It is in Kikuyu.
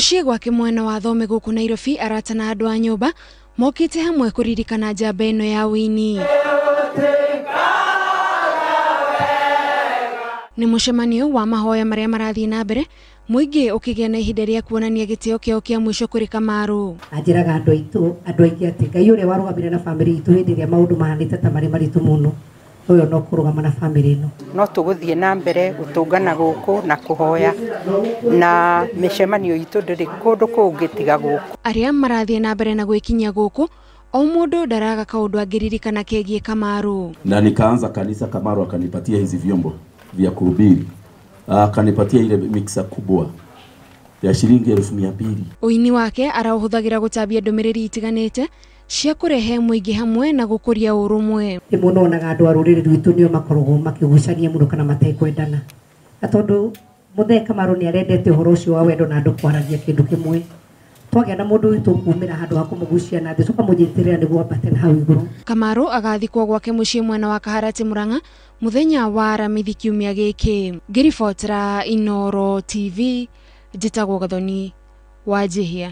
Mũciĩ gwake mwena wa Thome gũkũ Nairobi, arata na andũ a nyũmba mokĩte hamwe kũririkana njamba ĩno ya ũini. Nĩ mũcemanio wa mahoya marĩa marathiĩ na mbere, mũingĩ ũkĩgĩa na ihinda rĩa kuonania gĩtĩo kĩao kĩa mũico kũrĩ Kamaru. Anjĩraga andũ aitũ, andũ aingĩ, atĩ Ngai ũrĩa warũgamire na bamĩrĩ itũ hĩndĩ ĩrĩa maũndũ mahanĩte ta marĩ maritũ mũno, ũyũ no kũrũgama na bamĩrĩ ĩno. No tũgũthiĩ na mbere gũtũngana gũkũ na kũhoya, na mĩcemanio itũ ndĩrĩ kũndũ kũngĩ tiga gũkũ. Arĩa marathiĩ na mbere na gwĩkinyia gũkũ, o mũndũ ndaraga kaũndũ angĩririkana kegiĩ Kamaru. Na nikaanza kanisa, Kamaru akanipatia hizi vyombo vya kuhubiri, akanipatia ile mixer kubwa ya shilingi 200,000. Ũini wake araũhũthagĩra gũtambia ndũmĩrĩri itiganĩte cia kũrehe mũingĩ hamwe na gũkũria ũrũmwe. Rĩmwe nonaga andũ a rũrĩrĩ rwitũ nĩo makoragwo makĩgucania mũno kana matekwendana, na tondũ Mũthee Kamaru nĩ arendete ũhoro ũcio wa wendo na andũ kwaragia kĩndũ kĩmwe, twagĩa na mũndũ witũ kumĩra handũ ha kũmũgucia na thĩ, tũkamũnyitĩrĩra nĩguo ambate na hau igũrũ. Kamaru agathikwo gwake mũciĩ mwena wa Kaharati Murang'a mũthenya wa Aramithi kiumia gĩkĩ. Ngĩribotera Inooro TV, njĩtagwo Gathoni Wanjihia.